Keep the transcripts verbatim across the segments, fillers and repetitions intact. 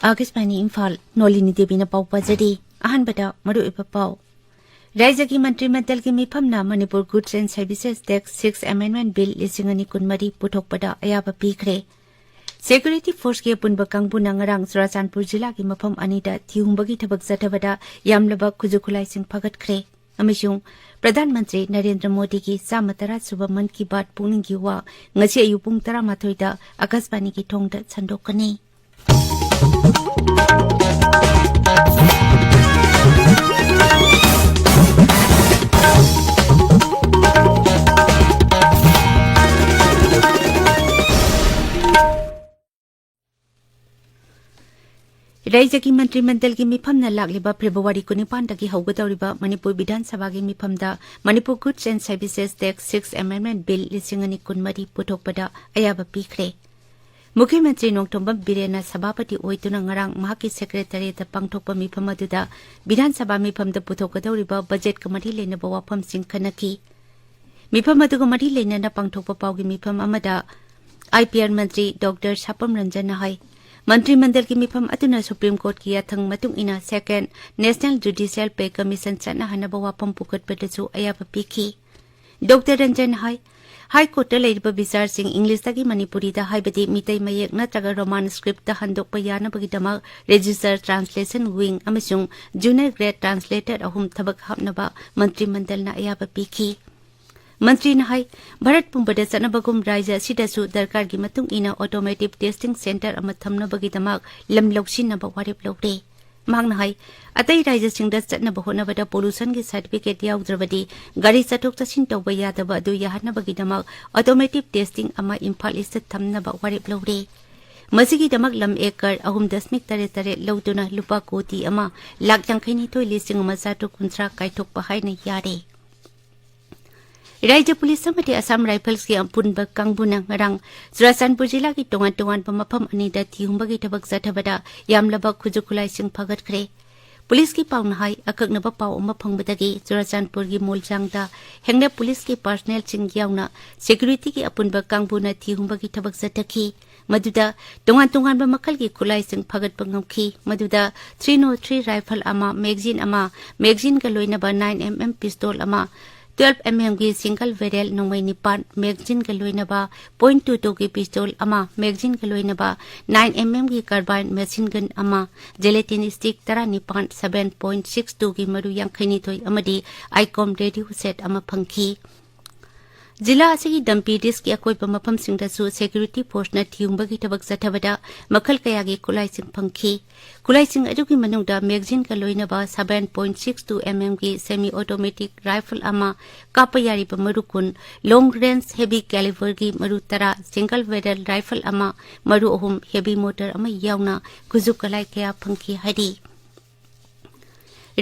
ꯑꯥꯀꯥꯁꯕꯥꯅꯤ ꯏꯝꯐꯥꯜ, ꯅꯣꯂꯤꯅꯤ ꯗꯦꯕꯤꯅ ꯄꯥꯎ ꯄꯥꯖꯔꯤ꯫ ꯑꯍꯥꯟꯕꯗ ꯃꯔꯨꯑꯣꯏꯕ ꯄꯥꯎ꯫ ꯔꯥꯏꯖ꯭ꯌꯒꯤ ꯃꯟꯇ꯭ꯔꯤ ꯃꯟꯗꯜꯒꯤ ꯃꯤꯐꯝꯅ Manipur Goods and Services Tax Sixth Amendment Bill ꯂꯤꯁꯤꯡ ꯑꯅꯤ ꯀꯨꯟꯃꯔꯤ ꯄꯨꯊꯣꯛꯄꯗ ꯑꯌꯥꯕ ꯄꯤꯈ꯭ꯔꯦ꯫ Security Forceꯀꯤ ꯑꯄꯨꯟꯕ ꯀꯥꯡꯕꯨꯅ ꯉꯔꯥꯡ ꯆꯨꯔꯥꯆꯥꯟꯄꯨꯔ ꯖꯤꯂꯥꯒꯤ ꯃꯐꯝ ꯑꯅꯤꯗ ꯊꯤꯍꯨꯝꯕꯒꯤ ꯊꯕꯛ ꯆꯠꯊꯕꯗ ꯌꯥꯝꯂꯕ ꯈꯨꯠꯁꯨ ꯈꯨꯠꯂꯥꯏꯁꯤꯡ ꯐꯒꯠꯈ꯭ꯔꯦ꯫ ꯑꯃꯁꯨꯡ ꯄ꯭ꯔꯙꯥꯟ ꯃꯟꯇ꯭ꯔꯤ ꯅꯔꯦꯟꯗ꯭ꯔ ꯃꯣꯗꯤꯒꯤ ꯆꯥꯝꯃ ꯇꯔꯥ ꯁꯨꯕ ꯃꯟ ꯀꯤ ꯕꯥꯠ ꯄꯨꯛꯅꯤꯡꯒꯤ ꯋꯥ ꯉꯁꯤ ꯑꯌꯨꯛ ꯄꯨꯡ ꯇꯔꯥꯃꯥꯊꯣꯏꯗ ꯑꯥꯀꯥꯁꯕꯥꯅꯤꯒꯤ ꯊꯣꯡꯗ ꯁꯟꯗꯣꯛꯀꯅꯤ꯫ ꯔꯥꯏꯖ꯭ꯌꯒꯤ ꯃꯟꯇ꯭ꯔꯤ ꯃꯟꯗꯜꯒꯤ ꯃꯤꯐꯝꯅ ꯂꯥꯛꯂꯤꯕ ꯐꯦꯕ꯭ꯔꯨꯋꯥꯔꯤ ꯀꯨꯟꯅꯤꯄꯥꯟꯗꯒꯤ ꯍꯧꯒꯗꯧꯔꯤꯕ ꯃꯅꯤꯄꯨꯔ ꯕꯤꯙꯥꯟ ꯁꯚꯥꯒꯤ ꯃꯤꯐꯝꯗ Manipur Goods and Services Tax Sixth Amendment Bill ꯂꯤꯁꯤꯡ ꯑꯅꯤ ꯀꯨꯟꯃꯔꯤ ꯄꯨꯊꯣꯛꯄꯗ ꯑꯌꯥꯕ ꯄꯤꯈ꯭ꯔꯦ꯫ ꯃꯨꯈ꯭ꯌ ꯃꯟꯇ꯭ꯔꯤ ꯅꯣꯡꯊꯣꯝꯕꯝ ꯕꯤꯔꯦꯟꯅ ꯁꯚꯥꯄꯇꯤ ꯑꯣꯏꯗꯨꯅ ꯉꯔꯥꯡ ꯃꯍꯥꯛꯀꯤ ꯁꯦꯀ꯭ꯔꯦꯇꯔꯤꯌꯦꯠꯇ ꯄꯥꯡꯊꯣꯛꯄ ꯃꯤꯐꯝ ꯑꯗꯨꯗ ꯕꯤꯙꯥꯟ ꯁꯚꯥ ꯃꯤꯐꯝꯗ ꯄꯨꯊꯣꯛꯀꯗꯧꯔꯤꯕ ꯕꯖꯦꯠꯀ ꯃꯔꯤ ꯂꯩꯅꯕ ꯋꯥꯐꯝꯁꯤꯡ ꯈꯟꯅꯈꯤ꯫ ꯃꯤꯐꯝ ꯑꯗꯨꯒ ꯃꯔꯤ ꯂꯩꯅꯅ ꯄꯥꯡꯊꯣꯛꯄ ꯄꯥꯎꯒꯤ ꯃꯤꯐꯝ ꯑꯃꯗ IPR ꯃꯟꯇ꯭ꯔꯤ ꯗꯣꯛꯇꯔ ꯁꯥꯄꯝ ꯔꯟꯖꯟꯅ ꯍꯥꯏ, ꯃꯟꯇ꯭ꯔꯤ ꯃꯟꯗꯜꯒꯤ ꯃꯤꯐꯝ ꯑꯗꯨꯅ ꯁꯨꯄ꯭ꯔꯤꯝ ꯀꯣꯔꯠꯀꯤ ꯌꯥꯊꯪ ꯃꯇꯨꯡ ꯏꯟꯅ Second National Judicial Pay Commission ꯆꯠꯅꯍꯟꯅꯕ ꯋꯥꯐꯝ ꯄꯨꯈꯠꯄꯗꯁꯨ ꯑꯌꯥꯕ ꯄꯤꯈꯤ꯫ ꯗꯣꯛꯇꯔ ꯔꯟꯖꯟꯅ ꯍꯥꯏ, ꯍꯥꯏ ꯀꯣꯔꯠꯇ ꯂꯩꯔꯤꯕ ꯕꯤꯆꯥꯔꯁꯤꯡ ꯏꯪꯂꯤꯁꯇꯒꯤ ꯃꯅꯤꯄꯨꯔꯤꯗ, ꯍꯥꯏꯕꯗꯤ ꯃꯤꯇꯩ ꯃꯌꯦꯛ ꯅꯠꯇ꯭ꯔꯒ ꯔꯣꯃꯥꯟ ꯁ꯭ꯀ꯭ꯔꯤꯞꯇ ꯍꯟꯗꯣꯛꯄ ꯌꯥꯅꯕꯒꯤꯗꯃꯛ Register Translation Wing ꯑꯃꯁꯨꯡ Junior Grade Translator ꯑꯍꯨꯝ ꯊꯕꯛ ꯍꯥꯞꯅꯕ ꯃꯟꯇ꯭ꯔꯤ ꯃꯟꯗꯜꯅ ꯑꯌꯥꯕ ꯄꯤꯈꯤ꯫ ꯃꯟꯇ꯭ꯔꯤꯅ ꯍꯥꯏ, ꯚꯥꯔꯠ ꯄꯨꯝꯕꯗ ꯆꯠꯅꯕꯒꯨꯝ ꯔꯥꯏꯖ꯭ꯌ ꯑꯁꯤꯗꯁꯨ ꯗꯔꯀꯥꯔꯒꯤ ꯃꯇꯨꯡ ꯏꯟꯅ automotive testing centre ꯑꯃ ꯊꯝꯅꯕꯒꯤꯗꯃꯛ ꯂꯝ ꯂꯧꯁꯤꯟꯅꯕ ꯋꯥꯔꯦꯞ ꯂꯧꯔꯦ꯫ ꯃꯍꯥꯛꯅ ꯍꯥꯏ, ꯑꯇꯩ ꯔꯥꯏꯖ꯭ꯌꯁꯤꯡꯗ ꯆꯠꯅꯕ ꯍꯣꯠꯅꯕꯗ pollutionꯒꯤ certificate ꯌꯥꯎꯗ꯭ꯔꯕꯗꯤ ꯒꯥꯔꯤ ꯆꯠꯊꯣꯛ ꯆꯠꯁꯤꯟ ꯇꯧꯕ ꯌꯥꯗꯕ ꯑꯗꯨ ꯌꯥꯍꯟꯅꯕꯒꯤꯗꯃꯛ automotive testing ꯑꯃ ꯏꯝꯐꯥꯜ ꯏꯁꯇ ꯊꯝꯅꯕ ꯋꯥꯔꯦꯞ ꯂꯧꯔꯦ꯫ ꯃꯁꯤꯒꯤꯗꯃꯛ ꯂꯝ acre ꯑꯍꯨꯝ ꯗꯁꯃꯤꯛ ꯇꯔꯦꯠ ꯇꯔꯦꯠ ꯂꯧꯗꯨꯅ ꯂꯨꯄꯥ ꯀꯣꯇꯤ ꯑꯃ ꯂꯥꯈ ꯌꯥꯡꯈꯩ ꯅꯤꯊꯣꯏ ꯂꯤꯁꯤꯡ ꯑꯃ ꯆꯥꯇ꯭ꯔꯨꯛ ꯀꯨꯟꯊ꯭ꯔꯥ ꯀꯥꯏꯊꯣꯛꯄ ꯍꯥꯏꯅ ꯌꯥꯔꯦ꯫ ꯔꯥꯏꯖ꯭ꯌ ꯄꯨꯂꯤꯁ ꯑꯃꯗꯤ ꯑꯁꯥꯝ ꯔꯥꯏꯐꯜꯁꯀꯤ ꯑꯄꯨꯟꯕ ꯀꯥꯡꯕꯨꯅ ꯉꯔꯥꯡ ꯆꯨꯔꯥꯆꯥꯟꯄꯨꯔ ꯖꯤꯂꯥꯒꯤ ꯇꯣꯉꯥꯟ ꯇꯣꯉꯥꯟꯕ ꯃꯐꯝ ꯑꯅꯤꯗ ꯊꯤꯍꯨꯝꯕꯒꯤ ꯊꯕꯛ ꯆꯠꯊꯕꯗ ꯌꯥꯝꯂꯕ ꯈꯨꯠꯁꯨ ꯈꯨꯠꯂꯥꯏꯁꯤꯡ ꯐꯒꯠꯈ꯭ꯔꯦ꯫ ꯄꯨꯂꯤꯁꯀꯤ ꯄꯥꯎꯅ ꯍꯥꯏ, ꯑꯀꯛꯅꯕ ꯄꯥꯎ ꯑꯃ ꯐꯪꯕꯗꯒꯤ ꯆꯨꯔꯥꯆꯥꯟꯄꯨꯔꯒꯤ ꯃꯣꯜꯖꯥꯡꯗ ꯍꯦꯡꯅ ꯄꯨꯂꯤꯁꯀꯤ personnelꯁꯤꯡ ꯌꯥꯎꯅ securityꯒꯤ ꯑꯄꯨꯟꯕ ꯀꯥꯡꯕꯨꯅ ꯊꯤꯍꯨꯝꯕꯒꯤ ꯊꯕꯛ ꯆꯠꯊꯈꯤ꯫ ꯃꯗꯨꯗ ꯇꯣꯉꯥꯟ ꯇꯣꯉꯥꯟꯕ ꯃꯈꯜꯒꯤ ꯈꯨꯠꯂꯥꯏꯁꯤꯡ ꯐꯒꯠꯄ ꯉꯝꯈꯤ꯫ ꯃꯗꯨꯗ three oh three rifle ꯑꯃ, magazine ꯑꯃ, magazineꯒ ꯂꯣꯏꯅꯕ nine M M pistol ꯑꯃ, twelve M M ꯒꯤ single barrel ꯅꯣꯡꯃꯩ ꯅꯤꯄꯥꯟ, magazineꯒ ꯂꯣꯏꯅꯕ point two two ꯒꯤ pistol ꯑꯃ, magazineꯒ ꯂꯣꯏꯅꯕ nine M M ꯒꯤ carbine machine gun ꯑꯃ, gelatin stick ꯇꯔꯥꯅꯤꯄꯥꯟ, seven point six two ꯒꯤ ꯃꯔꯨ ꯌꯥꯡꯈꯩꯅꯤꯊꯣꯏ ꯑꯃꯗꯤ ICOM radio set ꯑꯃ ꯐꯪꯈꯤ꯫ ꯖꯤꯂꯥ ꯑꯁꯤꯒꯤ ꯗꯝꯄꯤ ꯔꯤꯁꯀꯤ ꯑꯀꯣꯏꯕ ꯃꯐꯝꯁꯤꯡꯗꯁꯨ security forceꯅ ꯊꯤꯍꯨꯝꯕꯒꯤ ꯊꯕꯛ ꯆꯠꯊꯕꯗ ꯃꯈꯜ ꯀꯌꯥꯒꯤ ꯈꯨꯠꯂꯥꯏꯁꯤꯡ ꯐꯪꯈꯤ꯫ ꯈꯨꯠꯂꯥꯏꯁꯤꯡ ꯑꯗꯨꯒꯤ ꯃꯅꯨꯡꯗ magazineꯒ ꯂꯣꯏꯅꯕ seven point six two MM ꯒꯤ semi automatic rifle ꯑꯃ, ꯀꯥꯞꯄ ꯌꯥꯔꯤꯕ ꯃꯔꯨ ꯀꯨꯟ, long range heavy caliberꯒꯤ ꯃꯔꯨ ꯇꯔꯥ, single barrel rifle ꯑꯃ, ꯃꯔꯨ ꯑꯍꯨꯝ, heavy mortar ꯑꯃ ꯌꯥꯎꯅ ꯈꯨꯠꯁꯨ ꯈꯨꯠꯂꯥꯏ ꯀꯌꯥ ꯐꯪꯈꯤ ꯍꯥꯏꯔꯤ꯫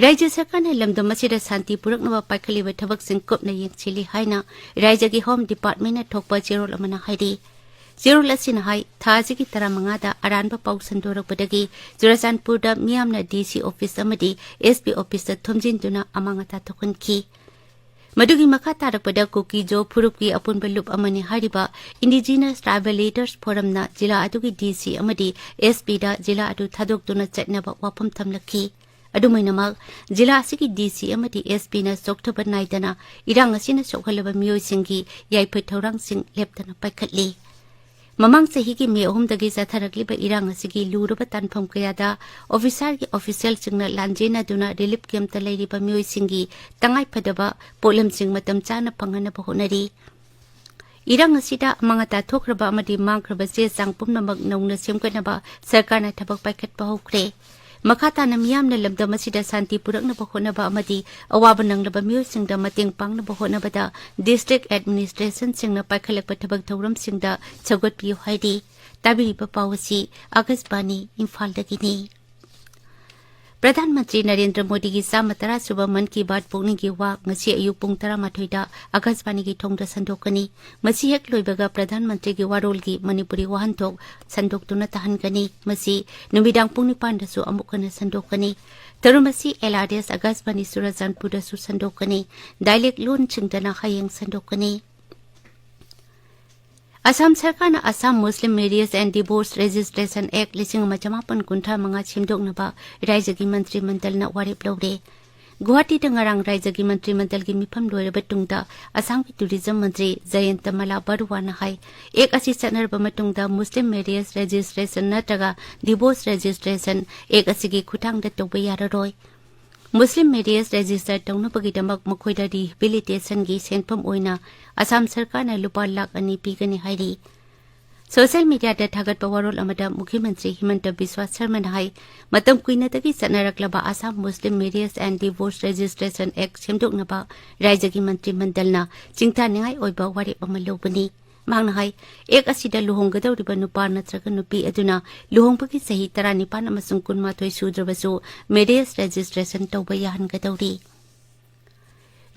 ꯔꯥꯖ꯭ꯌ ꯁꯔꯀꯥꯔꯅ ꯂꯝꯗꯝ ꯑꯁꯤꯗ ꯁꯥꯟꯇꯤ ꯄꯨꯔꯛꯅꯕ ꯄꯥꯏꯈꯠꯂꯤꯕ ꯊꯕꯛꯁꯤꯡ ꯀꯨꯞꯅ ꯌꯦꯡꯁꯤꯜꯂꯤ ꯍꯥꯏꯅ ꯔꯥꯖ꯭ꯌꯒꯤ Home Departmentꯅ ꯊꯣꯛꯄ ꯆꯦꯔꯣꯜ ꯑꯃꯅ ꯍꯥꯏꯔꯤ꯫ ꯆꯦꯔꯣꯜ ꯑꯁꯤꯅ ꯍꯥꯏ, ꯊꯥ ꯑꯁꯤꯒꯤ ꯇꯔꯥꯃꯉꯥꯗ ꯑꯔꯥꯟꯕ ꯄꯥꯎ ꯁꯟꯗꯣꯔꯛꯄꯗꯒꯤ ꯆꯨꯔꯆꯥꯟꯄꯨꯔꯗ ꯃꯤꯌꯥꯝꯅ DC office ꯑꯃꯗꯤ SP officeꯇ ꯊꯣꯝꯖꯤꯟꯗꯨꯅ ꯑꯃꯥꯡ ꯑꯇꯥ ꯊꯣꯛꯍꯟꯈꯤ꯫ ꯃꯗꯨꯒꯤ ꯃꯈꯥ ꯇꯥꯔꯛꯄꯗ ꯀꯨꯀꯤ-ꯖꯣ ꯐꯨꯔꯨꯞꯀꯤ ꯑꯄꯨꯟꯕ ꯂꯨꯞ ꯑꯃꯅꯤ ꯍꯥꯏꯔꯤꯕ Indigenous Tribal Leaders Forumꯅ ꯖꯤꯂꯥ ꯑꯗꯨꯒꯤ DC ꯑꯃꯗꯤ SPꯗ ꯖꯤꯂꯥ ꯑꯗꯨ ꯊꯥꯗꯣꯛꯇꯨꯅ ꯆꯠꯅꯕ ꯋꯥꯐꯝ ꯊꯝꯂꯛꯈꯤ꯫ ꯑꯗꯨꯝ ꯑꯣꯏꯅꯃꯛ, ꯖꯤꯂꯥ ꯑꯁꯤꯒꯤ DC ꯑꯃꯗꯤ SPꯅ ꯆꯣꯛꯊꯕ ꯅꯥꯏꯗꯅ ꯏꯔꯥꯡ ꯑꯁꯤꯅ ꯁꯣꯛꯍꯜꯂꯕ ꯃꯤꯑꯣꯏꯁꯤꯡꯒꯤ ꯌꯥꯏꯐ ꯊꯧꯔꯥꯡꯁꯤꯡ ꯂꯦꯞꯇꯅ ꯄꯥꯏꯈꯠꯂꯤ꯫ ꯃꯃꯥꯡ ꯆꯍꯤꯒꯤ ꯃꯦ ꯑꯍꯨꯝꯗꯒꯤ ꯆꯠꯊꯔꯛꯂꯤꯕ ꯏꯔꯥꯡ ꯑꯁꯤꯒꯤ ꯂꯨꯔꯕ ꯇꯥꯟꯐꯝ ꯀꯌꯥꯗ officerꯒꯤ officialꯁꯤꯡꯅ ꯂꯥꯟꯖꯦꯟꯅꯗꯨꯅ relief campꯇ ꯂꯩꯔꯤꯕ ꯃꯤꯑꯣꯏꯁꯤꯡꯒꯤ ꯇꯉꯥꯏꯐꯗꯕ ꯄꯣꯠꯂꯝꯁꯤꯡ ꯃꯇꯝ ꯆꯥꯅ ꯐꯪꯍꯟꯅꯕ ꯍꯣꯠꯅꯔꯤ꯫ ꯏꯔꯥꯡ ꯑꯁꯤꯗ ꯑꯃꯥꯡ ꯑꯇꯥ ꯊꯣꯛꯈ꯭ꯔꯕ ꯑꯃꯗꯤ ꯃꯥꯡꯈ꯭ꯔꯕ ꯆꯦ ꯆꯥꯡ ꯄꯨꯝꯅꯃꯛ ꯅꯧꯅ ꯁꯦꯝꯒꯠꯅꯕ ꯁꯔꯀꯥꯔꯅ ꯊꯕꯛ ꯄꯥꯏꯈꯠꯄ ꯍꯧꯈ꯭ꯔꯦ꯫ ꯃꯈꯥ ꯇꯥꯅ ꯃꯤꯌꯥꯝꯅ ꯂꯝꯗꯝ ꯑꯁꯤꯗ ꯁꯥꯟꯇꯤ ꯄꯨꯔꯛꯅꯕ ꯍꯣꯠꯅꯕ ꯑꯃꯗꯤ ꯑꯋꯥꯕ ꯅꯪꯂꯕ ꯃꯤꯑꯣꯏꯁꯤꯡꯗ ꯃꯇꯦꯡ ꯄꯥꯡꯅꯕ ꯍꯣꯠꯅꯕꯗ district administrationꯁꯤꯡꯅ ꯄꯥꯏꯈꯠꯂꯛꯄ ꯊꯕꯛ ꯊꯧꯔꯝꯁꯤꯡꯗ ꯁꯧꯒꯠꯄꯤꯌꯨ ꯍꯥꯏꯔꯤ꯫ ꯇꯥꯕꯤꯔꯤꯕ ꯄꯥꯎ ꯑꯁꯤ ꯑꯥꯀꯥꯁꯕꯥꯅꯤ ꯏꯝꯐꯥꯜꯗꯒꯤꯅꯤ꯫ ꯄ꯭ꯔꯙꯥꯟ ꯃꯟꯇ꯭ꯔꯤ ꯅꯔꯦꯟꯗ꯭ꯔ ꯃꯣꯗꯤꯒꯤ ꯆꯥꯝꯃ ꯇꯔꯥ ꯁꯨꯕ ꯃꯟ ꯀꯤ ꯕꯥꯠ ꯄꯨꯛꯅꯤꯡꯒꯤ ꯋꯥ ꯉꯁꯤ ꯑꯌꯨꯛ ꯄꯨꯡ ꯇꯔꯥꯃꯥꯊꯣꯏꯗ ꯑꯥꯀꯥꯁꯕꯥꯅꯤꯒꯤ ꯊꯣꯡꯗ ꯁꯟꯗꯣꯛꯀꯅꯤ꯫ ꯃꯁꯤ ꯍꯦꯛ ꯂꯣꯏꯕꯒ ꯄ꯭ꯔꯙꯥꯟ ꯃꯟꯇ꯭ꯔꯤꯒꯤ ꯋꯥꯔꯣꯜꯒꯤ ꯃꯅꯤꯄꯨꯔꯤ ꯋꯥꯍꯟꯊꯣꯛ ꯁꯟꯗꯣꯛꯇꯨꯅ ꯇꯥꯍꯟꯒꯅꯤ꯫ ꯃꯁꯤ ꯅꯨꯃꯤꯗꯥꯡ ꯄꯨꯡ ꯅꯤꯄꯥꯟꯗꯁꯨ ꯑꯃꯨꯛ ꯍꯟꯅ ꯁꯟꯗꯣꯛꯀꯅꯤ꯫ ꯊꯧꯔꯝ ꯑꯁꯤ LRS ꯑꯥꯀꯥꯁꯕꯥꯅꯤ ꯆꯨꯔꯆꯥꯟꯄꯨꯔꯗꯁꯨ ꯁꯟꯗꯣꯛꯀꯅꯤ꯫ Dialect ꯂꯣꯟꯁꯤꯡꯗꯅ ꯍꯌꯦꯡ ꯁꯟꯗꯣꯛꯀꯅꯤ꯫ ꯑꯁꯥꯝ ꯁꯔꯀꯥꯔꯅ ꯑꯁꯥꯝ ꯃꯨꯁꯂꯤꯝ ꯃꯦꯔꯤꯌꯦꯖ ꯑꯦꯟ ꯗꯤꯚꯣꯔꯁ ꯔꯦꯖꯤꯁꯇ꯭ꯔꯦꯁꯟ ꯑꯦꯛ ꯂꯤꯁꯤꯡ ꯑꯃ ꯆꯃꯥꯄꯟ ꯀꯨꯟꯊ꯭ꯔꯥ ꯃꯉꯥ ꯁꯦꯝꯗꯣꯛꯅꯕ ꯔꯥꯖ꯭ꯌꯒꯤ ꯃꯟꯇ꯭ꯔꯤ ꯃꯟꯗꯜꯅ ꯋꯥꯔꯦꯞ ꯂꯧꯔꯦ꯫ ꯒꯨꯋꯥꯍꯥꯇꯤꯗ ꯉꯔꯥꯡ ꯔꯥꯖ꯭ꯌꯒꯤ ꯃꯟꯇ꯭ꯔꯤ ꯃꯟꯗꯜꯒꯤ ꯃꯤꯐꯝ ꯂꯣꯏꯔꯕ ꯇꯨꯡꯗ ꯑꯁꯥꯝꯒꯤ ꯇꯨꯔꯤꯖꯝ ꯃꯟꯇ꯭ꯔꯤ ꯖꯌꯟꯇ ꯃꯂꯥ ꯕꯔꯨꯋꯥꯅ ꯍꯥꯏ, ꯑꯦꯛ ꯑꯁꯤ ꯆꯠꯅꯔꯕ ꯃꯇꯨꯡꯗ ꯃꯨꯁꯂꯤꯝ ꯃꯦꯔꯤꯌꯦꯖ ꯔꯦꯖꯤꯁꯇ꯭ꯔꯦꯁꯟ ꯅꯠꯇ꯭ꯔꯒ ꯗꯤꯚꯣꯔꯁ ꯔꯦꯖꯤꯁꯇ꯭ꯔꯦꯁꯟ ꯑꯦꯛ ꯑꯁꯤꯒꯤ ꯈꯨꯠꯊꯥꯡꯗ ꯇꯧꯕ ꯌꯥꯔꯔꯣꯏ꯫ ꯃꯨꯁꯂꯤꯝ ꯃꯦꯔꯤꯌꯦꯖ ꯔꯦꯖꯤꯁꯇꯔ ꯇꯧꯅꯕꯒꯤꯗꯃꯛ ꯃꯈꯣꯏꯗ ꯔꯤꯍꯦꯕꯤꯂꯤꯇꯦꯁꯟꯒꯤ ꯁꯦꯟꯐꯝ ꯑꯣꯏꯅ ꯑꯁꯥꯝ ꯁꯔꯀꯥꯔꯅ ꯂꯨꯄꯥ ꯂꯥꯈ ꯑꯅꯤ ꯄꯤꯒꯅꯤ ꯍꯥꯏꯔꯤ꯫ ꯁꯣꯁꯤꯌꯦꯜ ꯃꯤꯗꯤꯌꯥꯗ ꯊꯥꯒꯠꯄ ꯋꯥꯔꯣꯜ ꯑꯃꯗ ꯃꯨꯈ꯭ꯌ ꯃꯟꯇ꯭ꯔꯤ ꯍꯤꯃꯟꯇ ꯕꯤꯁ꯭ꯋꯥ ꯁꯔꯃꯅ ꯍꯥꯏ, ꯃꯇꯝ ꯀꯨꯏꯅꯗꯒꯤ ꯆꯠꯅꯔꯛꯂꯕ ꯑꯁꯥꯝ ꯃꯨꯁꯂꯤꯝ ꯃꯦꯔꯤꯌꯦꯖ ꯑꯦꯟ ꯗꯤꯚꯣꯔꯁ ꯔꯦꯖꯤꯁꯇ꯭ꯔꯦꯁꯟ ꯑꯦꯛ ꯁꯦꯝꯗꯣꯛꯅꯕ ꯔꯥꯖ꯭ꯌꯒꯤ ꯃꯟꯇ꯭ꯔꯤ ꯃꯟꯗꯜꯅ ꯆꯤꯡꯊꯥꯅꯤꯡꯉꯥꯏ ꯑꯣꯏꯕ ꯋꯥꯔꯦꯞ ꯑꯃ ꯂꯧꯕꯅꯤ꯫ ꯃꯍꯥꯛꯅ ꯍꯥꯏ, ꯑꯦꯛ ꯑꯁꯤꯗ ꯂꯨꯍꯣꯡꯒꯗꯧꯔꯤꯕ ꯅꯨꯄꯥ ꯅꯠꯇ꯭ꯔꯒ ꯅꯨꯄꯤ ꯑꯗꯨꯅ ꯂꯨꯍꯣꯡꯕꯒꯤ ꯆꯍꯤ ꯇꯔꯥꯅꯤꯄꯥꯟ ꯑꯃꯁꯨꯡ ꯀꯨꯟꯃꯥꯊꯣꯏ ꯁꯨꯗ꯭ꯔꯕꯁꯨ ꯃꯦꯔꯤꯌꯦꯖ ꯔꯦꯖꯤꯁꯇ꯭ꯔꯦꯁꯟ ꯇꯧꯕ ꯌꯥꯍꯟꯒꯗꯧꯔꯤ꯫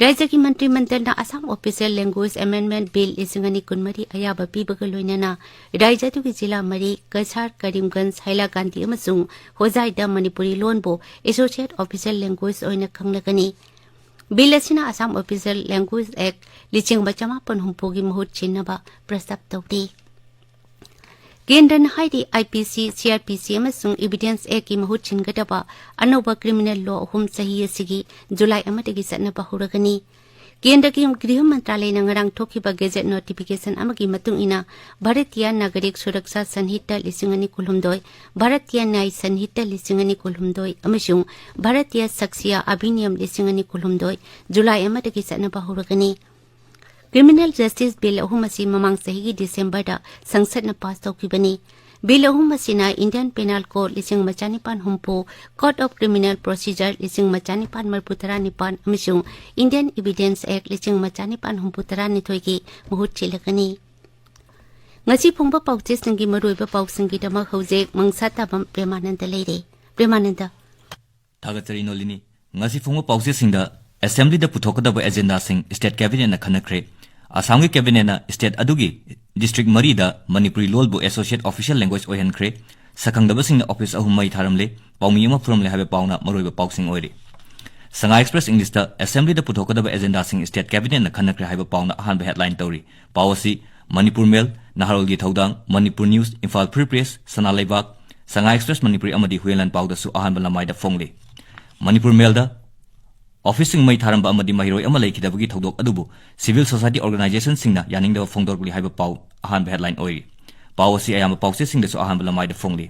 ꯔꯥꯖ꯭ꯌꯒꯤ ꯃꯟꯇ꯭ꯔꯤ ꯃꯟꯗꯜꯅ Assam official language amendment bill ꯂꯤꯁꯤꯡ ꯑꯅꯤ ꯀꯨꯟꯃꯔꯤ ꯑꯌꯥꯕ ꯄꯤꯕꯒ ꯂꯣꯏꯅꯅ ꯔꯥꯖ꯭ꯌ ꯑꯗꯨꯒꯤ ꯖꯤꯂꯥ ꯃꯔꯤ, ꯀꯁꯥꯔ, ꯀꯔꯤꯝꯒꯟꯖ, ꯍꯥꯏꯂꯥꯀꯥꯟꯗꯤ ꯑꯃꯁꯨꯡ ꯍꯣꯖꯥꯏꯗ ꯃꯅꯤꯄꯨꯔꯤ ꯂꯣꯟꯕꯨ ꯑꯦꯁꯣꯁꯤꯌꯦꯠ ꯑꯣꯐꯤꯁꯤꯌꯦꯜ ꯂꯦꯡꯒ꯭ꯋꯦꯖ ꯑꯣꯏꯅ ꯈꯪꯅꯒꯅꯤ꯫ ꯕꯤꯜ ꯑꯁꯤꯅ ꯑꯁꯥꯝ ꯑꯣꯐꯤꯁꯤꯌꯦꯜ ꯂꯦꯡꯒ꯭ꯋꯦꯖ ꯑꯦꯛ ꯂꯤꯁꯤꯡ ꯑꯃ ꯆꯃꯥꯄꯟ ꯍꯨꯝꯐꯨꯒꯤ ꯃꯍꯨꯠ ꯁꯤꯟꯅꯕ ꯄ꯭ꯔꯁꯇꯥꯕ ꯇꯧꯔꯤ꯫ ꯀꯦꯟꯗ꯭ꯔꯅ ꯍꯥꯏꯔꯤ, ꯑꯥꯏ ꯄꯤ ꯁꯤ, ꯁꯤ ꯑꯥꯔ ꯄꯤ ꯁꯤ ꯑꯃꯁꯨꯡ ꯏꯚꯤꯗꯦꯟꯁ ꯑꯦꯛꯀꯤ ꯃꯍꯨꯠ ꯁꯤꯟꯒꯗꯕ ꯑꯅꯧꯕ ꯀ꯭ꯔꯤꯃꯤꯅꯦꯜ ꯂꯣ ꯑꯍꯨꯝ ꯆꯍꯤ ꯑꯁꯤꯒꯤ ꯖꯨꯂꯥꯏ ꯑꯃꯗꯒꯤ ꯆꯠꯅꯕ ꯍꯧꯔꯒꯅꯤ꯫ ꯀꯦꯟꯗ꯭ꯔꯒꯤ ꯒ꯭ꯔꯤꯍ ꯃꯟꯇ꯭ꯔꯥꯂꯌꯅ ꯉꯔꯥꯡ ꯊꯣꯛꯈꯤꯕ ꯒꯦꯖꯦꯠ ꯅꯣꯇꯤꯐꯤꯀꯦꯁꯟ ꯑꯃꯒꯤ ꯃꯇꯨꯡ ꯏꯟꯅ, ꯚꯥꯔꯇꯤꯌ ꯅꯥꯒꯔꯤꯛ ꯁꯨꯔꯛꯁꯥ ꯁꯟꯍꯤꯇꯥ ꯂꯤꯁꯤꯡ ꯑꯅꯤ ꯀꯨꯟꯍꯨꯝꯗꯣꯏ, ꯚꯥꯔꯇꯤꯌ ꯅ꯭ꯌꯥꯌ ꯁꯟꯍꯤꯇꯥ ꯂꯤꯁꯤꯡ ꯑꯅꯤ ꯀꯨꯟꯍꯨꯝꯗꯣꯏ ꯑꯃꯁꯨꯡ ꯚꯥꯔꯇꯤꯌ ꯁꯥꯛꯁꯤꯌ ꯑꯙꯤꯅꯤꯌꯝ ꯂꯤꯁꯤꯡ ꯑꯅꯤ ꯀꯨꯟꯍꯨꯝꯗꯣꯏ ꯖꯨꯂꯥꯏ ꯑꯃꯗꯒꯤ ꯆꯠꯅꯕ ꯍꯧꯔꯒꯅꯤ꯫ ꯀ꯭ꯔꯤꯃꯤꯅꯦꯜ ꯖꯁꯇꯤꯁ ꯕꯤꯜ ꯑꯍꯨꯝ ꯑꯁꯤ ꯃꯃꯥꯡ ꯆꯍꯤꯒꯤ ꯗꯤꯁꯦꯝꯕꯔꯗ ꯁꯪꯁꯠꯅ ꯄꯥꯁ ꯇꯧꯈꯤꯕꯅꯤ꯫ ꯕꯤꯜ ꯑꯍꯨꯝ ꯑꯁꯤꯅ ꯏꯟꯗꯤꯌꯟ ꯄꯦꯅꯥꯜ ꯀꯣꯗ ꯂꯤꯁꯤꯡ ꯑꯃ ꯆꯅꯤꯄꯥꯟ ꯍꯨꯝꯐꯨ, ꯀꯣꯗ ꯑꯣꯐ ꯀ꯭ꯔꯤꯃꯤꯅꯦꯜ ꯄ꯭ꯔꯣꯁꯤꯖꯔ ꯂꯤꯁꯤꯡ ꯑꯃ ꯆꯅꯤꯄꯥꯟ ꯃꯔꯤꯐꯨ ꯇꯔꯥꯅꯤꯄꯥꯟ ꯑꯃꯁꯨꯡ ꯏꯟꯗꯤꯌꯟ ꯏꯚꯤꯗꯦꯟꯁ ꯑꯦꯛ ꯂꯤꯁꯤꯡ ꯑꯃ ꯆꯅꯤꯄꯥꯟ ꯍꯨꯝꯐꯨ ꯇꯔꯥꯅꯤꯊꯣꯏꯒꯤ ꯃꯍꯨꯠ ꯁꯤꯜꯂꯒꯅꯤ꯫ ꯉꯁꯤ ꯐꯣꯡꯕ ꯄꯥꯎꯆꯦꯁꯤꯡꯒꯤ ꯃꯔꯨꯑꯣꯏꯕ ꯄꯥꯎꯁꯤꯡꯒꯤꯗꯃꯛ ꯍꯧꯖꯤꯛ ꯃꯪꯁꯥ ꯇꯥꯕꯝ ꯄ꯭ꯔꯦꯃꯥꯅꯟꯗ ꯂꯩꯔꯦ꯫ ꯄ꯭ꯔꯦꯃꯥꯅꯟꯗ꯫ ꯊꯥꯒꯠꯆꯔꯤ ꯅꯣꯂꯤꯅꯤ꯫ ꯉꯁꯤ ꯐꯣꯡꯕ ꯄꯥꯎꯆꯦꯁꯤꯡꯗ ꯑꯦꯁꯦꯝꯕ꯭ꯂꯤꯗ ꯄꯨꯊꯣꯛꯀꯗꯕ ꯑꯦꯖꯦꯟꯗꯥꯁꯤꯡ ꯁ꯭ꯇꯦꯠ ꯀꯦꯕꯤꯅꯦꯠꯅ ꯈꯟꯅꯈ꯭ꯔꯦ꯫ ꯑꯁꯥꯝꯒꯤ ꯀꯦꯕꯤꯅꯦꯠꯅ ꯁ꯭ꯇꯦꯠ ꯑꯗꯨꯒꯤ ꯗꯤꯁꯇ꯭ꯔꯤꯛ ꯃꯔꯤꯗ ꯃꯅꯤꯄꯨꯔꯤ ꯂꯣꯜꯕꯨ ꯑꯦꯁꯣꯁꯤꯌꯦꯠ ꯑꯣꯐꯤꯁꯤꯌꯦꯜ ꯂꯦꯡꯒ꯭ꯋꯦꯖ ꯑꯣꯏꯍꯟꯈ꯭ꯔꯦ꯫ ꯁꯛꯈꯪꯗꯕꯁꯤꯡꯅ ꯑꯣꯐꯤꯁ ꯑꯍꯨꯝ ꯃꯩ ꯊꯥꯔꯝꯂꯦ, ꯄꯥꯎꯃꯤ ꯑꯃ ꯐꯨꯔꯝꯂꯦ ꯍꯥꯏꯕ ꯄꯥꯎꯅ ꯃꯔꯨꯑꯣꯏꯕ ꯄꯥꯎꯁꯤꯡ ꯑꯣꯏꯔꯤ꯫ ꯁꯉꯥꯏ ꯑꯦꯛꯁꯄ꯭ꯔꯦꯁ ꯏꯪꯂꯤꯁꯇ ꯑꯦꯁꯦꯝꯕ꯭ꯂꯤꯗ ꯄꯨꯊꯣꯛꯀꯗꯕ ꯑꯦꯖꯦꯟꯗꯥꯁꯤꯡ ꯁ꯭ꯇꯦꯠ ꯀꯦꯕꯤꯅꯦꯠꯅ ꯈꯟꯅꯈ꯭ꯔꯦ ꯍꯥꯏꯕ ꯄꯥꯎꯅ ꯑꯍꯥꯟꯕ ꯍꯦꯗꯂꯥꯏꯟ ꯇꯧꯔꯤ꯫ ꯄꯥꯎ ꯑꯁꯤ ꯃꯅꯤꯄꯨꯔ ꯃꯦꯜ, ꯅꯍꯥꯔꯣꯜꯒꯤ ꯊꯧꯗꯥꯡ, Manipur news, Imphal free press, ꯁꯅꯥ ꯂꯩꯕꯥꯛ, ꯁꯉꯥꯏ ꯑꯦꯛꯁꯄ꯭ꯔꯦꯁ ꯃꯅꯤꯄꯨꯔꯤ ꯑꯃꯗꯤ ꯍꯨꯏꯌꯦꯟꯂꯥꯟ ꯄꯥꯎꯗꯁꯨ ꯑꯍꯥꯟꯕ ꯂꯃꯥꯏꯗ ꯐꯣꯡꯂꯤ꯫ ꯃꯅꯤꯄꯨꯔ ꯃꯦꯜꯗ ꯑꯣꯐꯤꯁꯁꯤꯡ ꯃꯩ ꯊꯥꯔꯝꯕ ꯑꯃꯗꯤ ꯃꯍꯩꯔꯣꯏ ꯑꯃ ꯂꯩꯈꯤꯗꯕꯒꯤ ꯊꯧꯗꯣꯛ ꯑꯗꯨꯕꯨ civil society organizationꯁꯤꯡꯅ ꯌꯥꯅꯤꯡꯗꯕ ꯐꯣꯡꯗꯣꯔꯛꯂꯤ ꯍꯥꯏꯕ ꯄꯥꯎ ꯑꯍꯥꯟꯕ headline ꯑꯣꯏꯔꯤ꯫ ꯄꯥꯎ ꯑꯁꯤ ꯑꯌꯥꯝꯕ ꯄꯥꯎꯆꯦꯁꯤꯡꯗꯁꯨ ꯑꯍꯥꯟꯕ ꯂꯃꯥꯏꯗ ꯐꯣꯡꯂꯤ꯫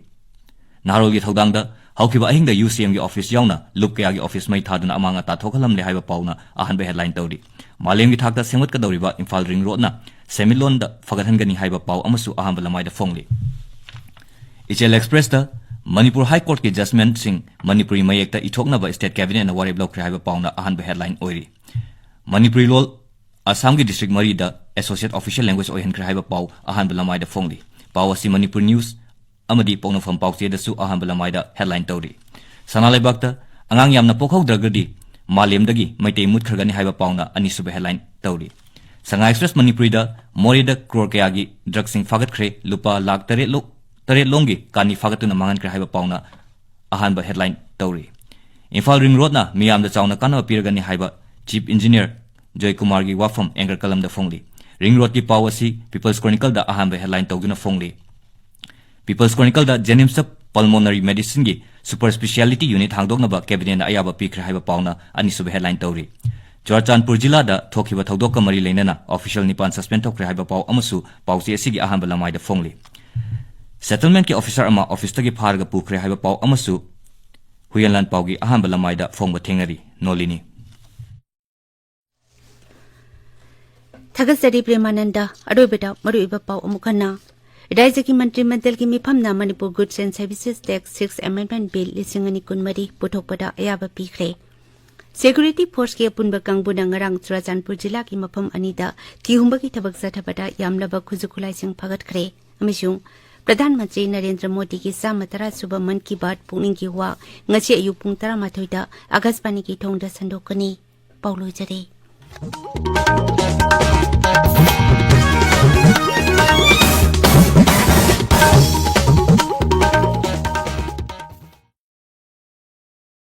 ꯅꯍꯥꯔꯣꯜꯒꯤ ꯊꯧꯗꯥꯡꯗ ꯍꯧꯈꯤꯕ ꯑꯍꯤꯡꯗ UCMꯒꯤ ꯑꯣꯐꯤꯁ ꯌꯥꯎꯅ ꯂꯨꯞ ꯀꯌꯥꯒꯤ ꯑꯣꯐꯤꯁ ꯃꯩ ꯊꯥꯗꯨꯅ ꯑꯃꯥꯡ ꯑꯇꯥ ꯊꯣꯛꯍꯜꯂꯝꯂꯦ ꯍꯥꯏꯕ ꯄꯥꯎꯅ ꯑꯍꯥꯟꯕ headline ꯇꯧꯔꯤ꯫ ꯃꯥꯂꯦꯝꯒꯤ ꯊꯥꯛꯇ ꯁꯦꯝꯒꯠꯀꯗꯧꯔꯤꯕ ꯏꯝꯐꯥꯜ ꯔꯤꯡ ꯔꯣꯗꯅ ꯁꯦꯟꯃꯤꯠꯂꯣꯟꯗ ꯐꯒꯠꯍꯟꯒꯅꯤ ꯍꯥꯏꯕ ꯄꯥꯎ ꯑꯃꯁꯨ ꯑꯍꯥꯟꯕ ꯂꯃꯥꯏꯗ ꯐꯣꯡꯂꯤ꯫ ꯏꯆꯦꯜ ꯑꯦꯛꯁꯄ꯭ꯔꯦꯁꯇ ꯃꯅꯤꯄꯨꯔ ꯍꯥꯏ ꯀꯣꯔꯠꯀꯤ ꯖꯖꯃꯦꯟꯠꯁꯤꯡ ꯃꯅꯤꯄꯨꯔꯤ ꯃꯌꯦꯛꯇ ꯏꯊꯣꯛꯅꯕ ꯁ꯭ꯇꯦꯠ ꯀꯦꯕꯤꯅꯦꯠꯅ ꯋꯥꯔꯦꯞ ꯂꯧꯈ꯭ꯔꯦ ꯍꯥꯏꯕ ꯄꯥꯎꯅ ꯑꯍꯥꯟꯕ headline ꯑꯣꯏꯔꯤ꯫ ꯃꯅꯤꯄꯨꯔꯤ ꯂꯣꯜ ꯑꯁꯥꯝꯒꯤ ꯗꯤꯁꯇ꯭ꯔꯤꯛ ꯃꯔꯤꯗ associate official language ꯑꯣꯏꯍꯟꯈ꯭ꯔꯦ ꯍꯥꯏꯕ ꯄꯥꯎ ꯑꯍꯥꯟꯕ ꯂꯃꯥꯏꯗ ꯐꯣꯡꯂꯤ꯫ ꯄꯥꯎ ꯑꯁꯤ ꯃꯅꯤꯄꯨꯔ ꯅ꯭ꯌꯨꯁ ꯑꯃꯗꯤ ꯄꯣꯛꯅꯐꯝ ꯄꯥꯎꯆꯦꯗꯁꯨ ꯑꯍꯥꯟꯕ ꯂꯃꯥꯏꯗ headline ꯇꯧꯔꯤ꯫ ꯁꯅꯥ ꯂꯩꯕꯥꯛꯇ ꯑꯉꯥꯡ ꯌꯥꯝꯅ ꯄꯣꯛꯍꯧꯗ꯭ꯔꯒꯗꯤ ꯃꯥꯂꯦꯝꯗꯒꯤ ꯃꯩꯇꯩ ꯃꯨꯠꯈ꯭ꯔꯒꯅꯤ ꯍꯥꯏꯕ ꯄꯥꯎꯅ ꯑꯅꯤꯁꯨꯕ headline ꯇꯧꯔꯤ꯫ ꯁꯉꯥꯏ ꯑꯦꯛꯁꯄ꯭ꯔꯦꯁ ꯃꯅꯤꯄꯨꯔꯤꯗ ꯃꯣꯔꯦꯗ ꯀ꯭ꯔꯣꯔ ꯀꯌꯥꯒꯤ ꯗ꯭ꯔꯒꯁꯤꯡ ꯐꯥꯒꯠꯈ꯭ꯔꯦ, ꯂꯨꯄꯥ ꯂꯥꯈ ꯇꯔꯦꯠ ꯂꯣ-, ꯇꯔꯦꯠ ꯂꯣꯝꯒꯤ ꯀꯥꯅꯤ ꯐꯥꯒꯠꯇꯨꯅ ꯃꯥꯡꯍꯟꯈ꯭ꯔꯦ ꯍꯥꯏꯕ ꯄꯥꯎꯅ ꯑꯍꯥꯟꯕ headline ꯇꯧꯔꯤ꯫ ꯏꯝꯐꯥꯜ ꯔꯤꯡ ꯔꯣꯗꯅ ꯃꯤꯌꯥꯝꯗ ꯆꯥꯎꯅ ꯀꯥꯟꯅꯕ ꯄꯤꯔꯒꯅꯤ ꯍꯥꯏꯕ ꯆꯤꯐ ꯏꯟꯖꯤꯅꯤꯌꯔ ꯖꯣꯏꯀꯨꯃꯥꯔꯒꯤ ꯋꯥꯐꯝ ꯑꯦꯡꯀꯔ ꯀꯂꯝꯗ ꯐꯣꯡꯂꯤ꯫ ꯔꯤꯡ ꯔꯣꯗꯀꯤ ꯄꯥꯎ ꯑꯁꯤ ꯄꯤꯄꯜꯁ ꯀ꯭ꯔꯣꯅꯤꯀꯜꯗ ꯑꯍꯥꯟꯕ headline ꯇꯧꯗꯨꯅ ꯐꯣꯡꯂꯤ꯫ ꯄꯤꯄꯜꯁ ꯀ꯭ꯔꯣꯅꯤꯀꯜꯗ ꯖꯦꯅꯤꯝꯁꯇ ꯄꯜꯃꯣꯅꯔꯤ ꯃꯦꯗꯤꯁꯤꯟꯒꯤ ꯁꯨꯄꯔ ꯁ꯭ꯄꯦꯁꯤꯌꯥꯂꯤꯇꯤ ꯌꯨꯅꯤꯠ ꯍꯥꯡꯗꯣꯛꯅꯕ ꯀꯦꯕꯤꯅꯦꯠꯅ ꯑꯌꯥꯕ ꯄꯤꯈ꯭ꯔꯦ ꯍꯥꯏꯕ ꯄꯥꯎꯅ ꯑꯅꯤꯁꯨꯕ headline ꯇꯧꯔꯤ꯫ ꯆꯨꯔꯥꯆꯥꯟꯄꯨꯔ ꯖꯤꯂꯥꯗ ꯊꯣꯛꯈꯤꯕ ꯊꯧꯗꯣꯛꯀ ꯃꯔꯤ ꯂꯩꯅꯅ ꯑꯣꯐꯤꯁꯤꯌꯦꯜ ꯅꯤꯄꯥꯟ suspend ꯇꯧꯈ꯭ꯔꯦ ꯍꯥꯏꯕ ꯄꯥꯎ ꯑꯃꯁꯨ ꯄꯥꯎꯆꯦ ꯑꯁꯤꯒꯤ ꯑꯍꯥꯟꯕ ꯂꯃꯥꯏꯗ ꯐꯣꯡꯂꯤ꯫ ꯁꯦꯇꯜꯃꯦꯟꯠꯀꯤ ꯑꯣꯐꯤꯁꯥꯔ ꯑꯃ ꯑꯣꯐꯤꯁꯇꯒꯤ ꯐꯥꯔꯒ ꯄꯨꯈ꯭ꯔꯦ ꯍꯥꯏꯕ ꯄꯥꯎ ꯑꯃꯁꯨ ꯍꯨꯏꯌꯦꯟꯂꯥꯟ ꯄꯥꯎꯒꯤ ꯑꯍꯥꯟꯕ ꯂꯃꯥꯏꯗ ꯐꯣꯡꯕ ꯊꯦꯡꯅꯔꯤ꯫ ꯅꯣꯂꯤꯅꯤ꯫ ꯊꯥꯒꯠꯆꯔꯤ ꯄ꯭ꯔꯦꯃꯥꯅꯟꯗ꯫ ꯑꯔꯣꯏꯕꯗ ꯃꯔꯨꯑꯣꯏꯕ ꯄꯥꯎ ꯑꯃꯨꯛ ꯍꯟꯅ꯫ ꯔꯥꯖ꯭ꯌꯒꯤ ꯃꯟꯇ꯭ꯔꯤ ꯃꯟꯗꯜꯒꯤ ꯃꯤꯐꯝꯅ Manipur Goods and Services Tax Sixth Amendment Bill ꯂꯤꯁꯤꯡ ꯑꯅꯤ ꯀꯨꯟꯃꯔꯤ ꯄꯨꯊꯣꯛꯄꯗ ꯑꯌꯥꯕ ꯄꯤꯈ꯭ꯔꯦ꯫ ꯁꯦꯀ꯭ꯌꯨꯔꯤꯇꯤ ꯐꯣꯔꯁꯀꯤ ꯑꯄꯨꯟꯕ ꯀꯥꯡꯕꯨꯅ ꯉꯔꯥꯡ ꯆꯨꯔꯥꯆꯥꯟꯄꯨꯔ ꯖꯤꯂꯥꯒꯤ ꯃꯐꯝ ꯑꯅꯤꯗ ꯊꯤꯍꯨꯝꯕꯒꯤ ꯊꯕꯛ ꯆꯠꯊꯕꯗ ꯌꯥꯝꯂꯕ ꯈꯨꯠꯁꯨ ꯈꯨꯠꯂꯥꯏꯁꯤꯡ ꯐꯥꯒꯠꯈ꯭ꯔꯦ ꯑꯃꯁꯨꯡ ꯄ꯭ꯔꯙꯥꯟ ꯃꯟꯇ꯭ꯔꯤ ꯅꯔꯦꯟꯗ꯭ꯔ ꯃꯣꯗꯤꯒꯤ ꯆꯥꯝꯃ ꯇꯔꯥ ꯁꯨꯕ ꯃꯟ ꯀꯤ ꯕꯥꯠ ꯄꯨꯛꯅꯤꯡꯒꯤ ꯋꯥ ꯉꯁꯤ ꯑꯌꯨꯛ ꯄꯨꯡ ꯇꯔꯥꯃꯥꯊꯣꯏꯗ ꯑꯀꯥꯁꯕꯥꯅꯤꯒꯤ ꯊꯣꯡꯗ ꯁꯟꯗꯣꯛꯀꯅꯤ꯫ ꯄꯥꯎ ꯂꯣꯏꯖꯔꯦ꯫